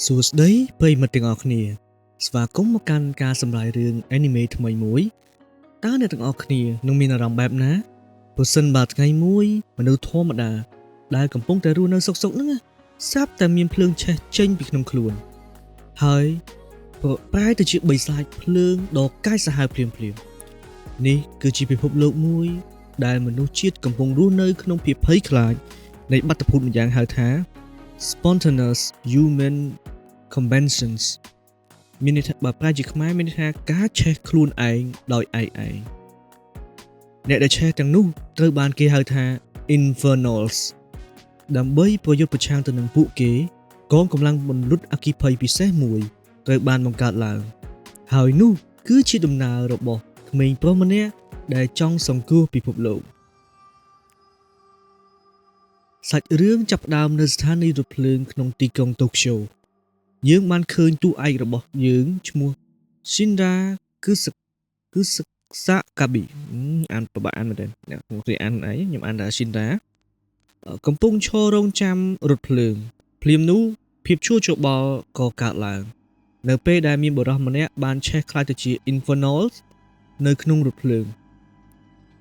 សួស្តីប្រិយមិត្តទាំងអស់គ្នាស្វាគមន៍មកកាន់ការសម្រាយរឿង anime ថ្មីមួយតើអ្នកទាំងអស់គ្នានឹងមានអារម្មណ៍បែបណាប្រសិនបើថ្ងៃមួយមនុស្សធម្មតាដែលកំពុងតែរស់នៅសុខៗហ្នឹងណាស្រាប់តែមានភ្លើងឆេះចេញពីក្នុងខ្លួនហើយប្រែទៅជាបិសាចភ្លើងដ៏កាចសាហាវភ្លាមៗនេះគឺជាពិភពលោកមួយដែលមនុស្សជាតិកំពុងរស់នៅក្នុងភាពភ័យខ្លាចនៃបាតុភូតម្យ៉ាងហៅថា spontaneous human combustions មានន័យថាបើប្រែជាខ្មែរមានន័យថាការឆេះខ្លួនឯងដោយឯកឯងអ្នកដែលឆេះទាំងនោះត្រូវបានគេហៅថា Infernals ដើម្បីប្រយុទ្ធប្រឆាំងទៅនឹងពួកគេកងកម្លាំងបន្លុតអគ្គិភ័យពិសេសមួយត្រូវបានបង្កើតឡើង ហើយនោះគឺជាដំណើររបស់ក្មេងប្រុសម្នាក់ដែលចង់សង្គ្រោះពិភពលោកសាច់រឿងចាប់ផ្ដើមនៅស្ថានីយ៍រថភ្លើងក្នុងទីក្រុងតូក្យូយើងបានឃើញតួឯករបស់យើងឈ្មោះ Shinra គឺសគឺសសាកាប៊ីអានពិបាកអានមែនទេអ្នកខ្ញុំអានអីខ្ញុំអានថា Shinra កំពុងឈររងចាំរថភ្លើងភ្លាមនោះភាពឈួលច្របល់ក៏កើតឡើង នៅពេលដែលមានបុរសម្នាក់បានឆេះក្លាយទៅជា Infernals នៅក្នុងរថភ្លើង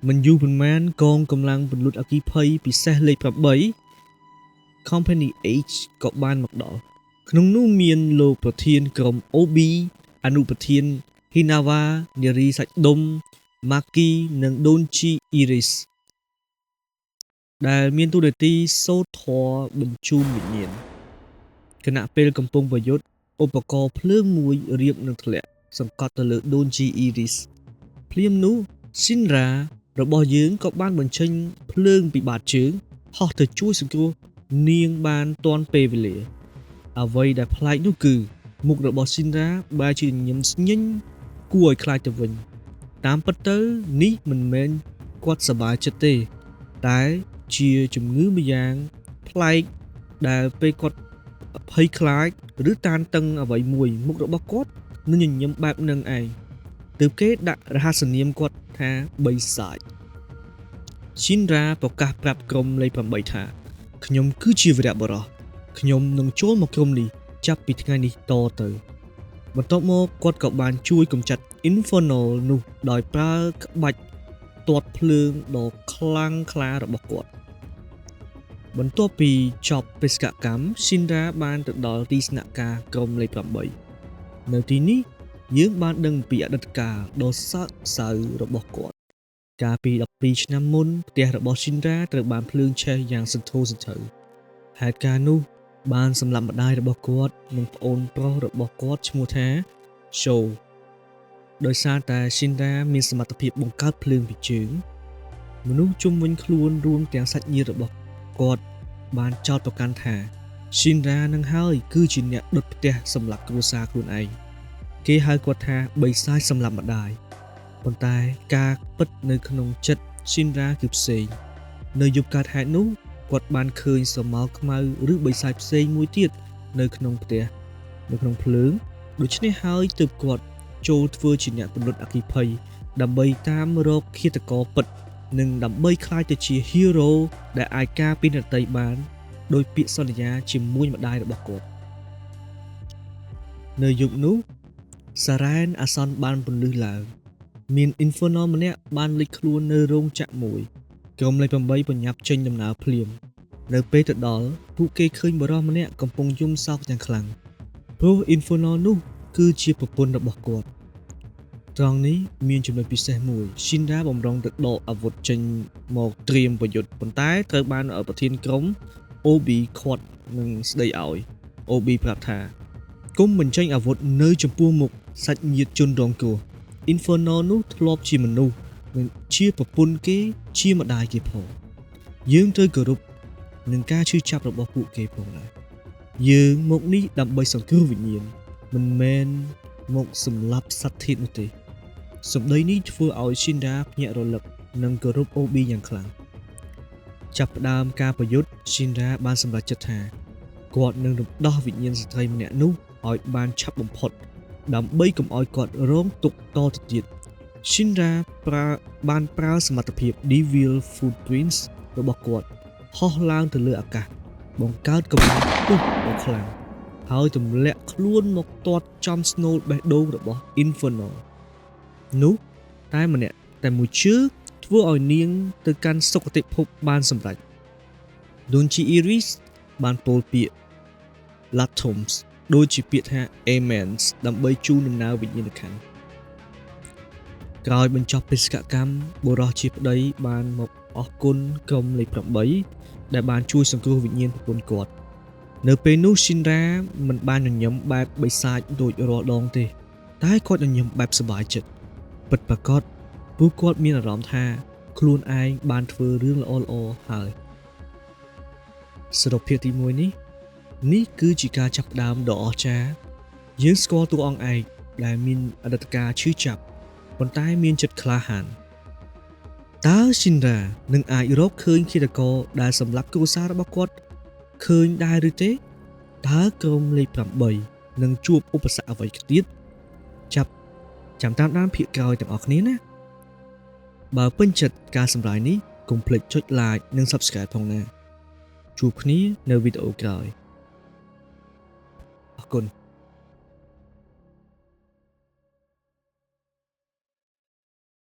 មិនយូរប៉ុន្មានកងកម្លាំងពន្លត់អគ្គិភ័យពិសេសលេខ8 Company H ក៏បានមកដល់ក្នុងនោះមានលោកប្រធានក្រុម OB អនុប្រធាន Hinawa នារីសាច់ដុំ Maki និង Donchi Iris ដែលមានតួនាទីសូត្រធម៌បញ្ជូនវិញ្ញាណខណៈពេលកំពុងប្រយុទ្ធឧបករណ៍ភ្លើងមួយរៀបនឹងធ្លាក់សង្កត់ទៅលើ Donji Iris ភ្លាមនោះ Shinra របស់យើងក៏បានបញ្ចេញភ្លើងពីបាតជើងហោះទៅជួយសង្គ្រោះនាងបានទាន់ពេលវេលា អ្វីដែលប្លែកនោះគឺ មុខរបស់ Shinra បែរជាញញឹមស្ញិញគួរឲ្យខ្លាចទៅវិញ តាមពិតទៅនេះមិនមែនគាត់សប្បាយចិត្តទេ តែជាជំងឺម្យ៉ាងប្លែកដែលពេលគាត់ភ័យខ្លាចឬតានតឹងអ្វីមួយមុខរបស់គាត់នឹងញញឹមបែបនឹងឯងទើបគេដាក់រហស្សនាមគាត់ថាបិសាច Shinra ប្រកាសប្រាប់ក្រុមលេខ8ថាខ្ញុំគឺជាវីរបុរសខ្ញុំនឹងចូលមកក្រុមនេះចាប់ពីថ្ងៃនេះតទៅ បន្ទាប់មកគាត់ក៏បានជួយកម្ចាត់ Infernal នោះដោយប្រើក្បាច់ទាត់ភ្លើងដ៏ខ្លាំងក្លារបស់គាត់ បន្ទាប់ពីចប់បេសកកម្ម Shinra បានទៅដល់ទីស្នាក់ការក្រុមលេខ8នៅទីនេះយើងបានដឹងពីអតីតកាលដ៏សោកសៅរបស់គាត់ កាលពី12ឆ្នាំមុនផ្ទះរបស់ Shinra ត្រូវបានភ្លើងឆេះយ៉ាងសន្ធោសន្ធៅហេតុការណ៍នោះបានសម្លាប់ម្ដាយរបស់គាត់និងប្អូនប្រុសរបស់គាត់ឈ្មោះថា Sho ដោយសារតែ Shinra មានសមត្ថភាពបង្កើតភ្លើងពីជើងមនុស្សជុំវិញខ្លួនរួមទាំងសាច់ញាតិរបស់គាត់បានចោទប្រកាន់ថា Shinra នឹងហើយគឺជាអ្នកដុតផ្ទះសម្លាប់គ្រួសារខ្លួនឯងគេហៅគាត់ថាបិសាចសម្លាប់ម្ដាយប៉ុន្តែការពិតនៅក្នុងចិត្ត Shinra គឺផ្សេង នៅយប់កើតហេតុនោះគាត់បានឃើញស្រមោលខ្មៅឬបិសាចផ្សេងមួយទៀតនៅក្នុងផ្ទះនៅក្នុងភ្លើងដូច្នេះហើយទើបគាត់ចូលធ្វើជាអ្នកពន្លត់អគ្គិភ័យដើម្បីតាមរកឃាតករពិត និងដើម្បីក្លាយទៅជា hero ដែលអាចការពារអ្នកដទៃបានដោយពាក្យសន្យាជាមួយម្ដាយរបស់គាត់នៅយប់នោះសារ៉ែនអាសន្នបានពន្លឺឡើង មាន Infernal ម្នាក់បានលេចខ្លួននៅរោងចក្រមួយក្រុមលេខ8បញ្ញាប់ចេញដំណើរភ្លាម នៅពេលទៅដល់ពួកគេឃើញបុរសម្នាក់កំពុងយំសោកយ៉ាងខ្លាំងព្រោះ Infernal នោះគឺជាប្រពន្ធរបស់គាត់ត្រង់នេះមានចំណុចពិសេសមួយ Shinra បំរុងទៅដកអាវុធចេញមកត្រៀមប្រយុទ្ធប៉ុន្តែត្រូវបានប្រធានក្រុម OB ឃាត់នឹងស្ដីឲ្យ OB ប្រាប់ថាគុំបញ្ចេញអាវុធនៅចំពោះមុខសាច់ញាតិជនរងគ្រោះ Infernal នោះធ្លាប់ជាមនុស្សនិងជាប្រពន្ធគេជាម្ដាយគេផងយើងត្រូវគោរពនឹងការឈឺចាប់របស់ពួកគេផងដែរយើងមកនេះដើម្បីសង្គ្រោះវិញ្ញាណមិនមែនមកសម្លាប់សត្វធាតុនោះទេសម្ដីនេះធ្វើឲ្យ Shinra ភ្ញាក់រលឹកនិងគោរព OB យ៉ាងខ្លាំងចាប់ផ្ដើមការប្រយុទ្ធ Shinra បានសម្រេចចិត្តថាគាត់នឹងរំដោះវិញ្ញាណស្ត្រីម្នាក់នោះឲ្យបានឆាប់បំផុតដើម្បីកុំឲ្យគាត់រងទុក្ខតទៅទៀត Shinra ប្រើបានប្រើសមត្ថភាព Devil Footprints របស់គាត់ហោះឡើងទៅលើអាកាសបង្កើតកម្លាំងផ្ទុះដ៏ខ្លាំង ហើយទម្លាក់ខ្លួនមកទាត់ចំស្នូលបេះដូងរបស់ Inferno នោះតែម្នាក់តែមួយជើងធ្វើឲ្យនាងទៅកាន់សុគតិភពបានសម្រេច។ Donji Iris បានពោលពាក្យ Latums ដូចជាពាក្យថា Amen ដើម្បីជូនដំណើរវិញ្ញាណក្ខន្ធ។ ក្រោយបញ្ចប់បេសកកម្មបុរសជាប្តីបានមកអរគុណក្រុមលេខ8ដែលបានជួយសង្គ្រោះវិញ្ញាណប្រពន្ធគាត់។ នៅពេលនោះ Shinra មិនបានញញឹមបែបបិសាចដូចរាល់ដងទេ តែគាត់ញញឹមបែបសប្បាយចិត្តពិតប្រាកដព្រោះគាត់មានអារម្មណ៍ថាខ្លួនឯងបានធ្វើរឿងល្អៗហើយ។ សរុបភាគទី1នេះនេះគឺជាការចាប់ផ្ដើមដ៏អស្ចារ្យ។យើងស្គាល់តួអង្គឯកដែលមានអតីតកាលឈឺចាប់ប៉ុន្តែមានចិត្តក្លាហាន។ តើ Shinra នឹងអាចរកឃើញឃាតករដែលសម្លាប់គ្រួសាររបស់គាត់ឃើញដែរឬទេ? តើក្រុមលេខ8នឹងជួបឧបសគ្គអ្វីទៀត? ចាប់ចាំតាមដានភាគក្រោយទាំងអស់គ្នាណា។ បើពេញចិត្តការសម្រាយនេះកុំភ្លេចចុច Like និង Subscribe ផងណា។ ជួបគ្នានៅវីដេអូក្រោយ។ អរគុណ។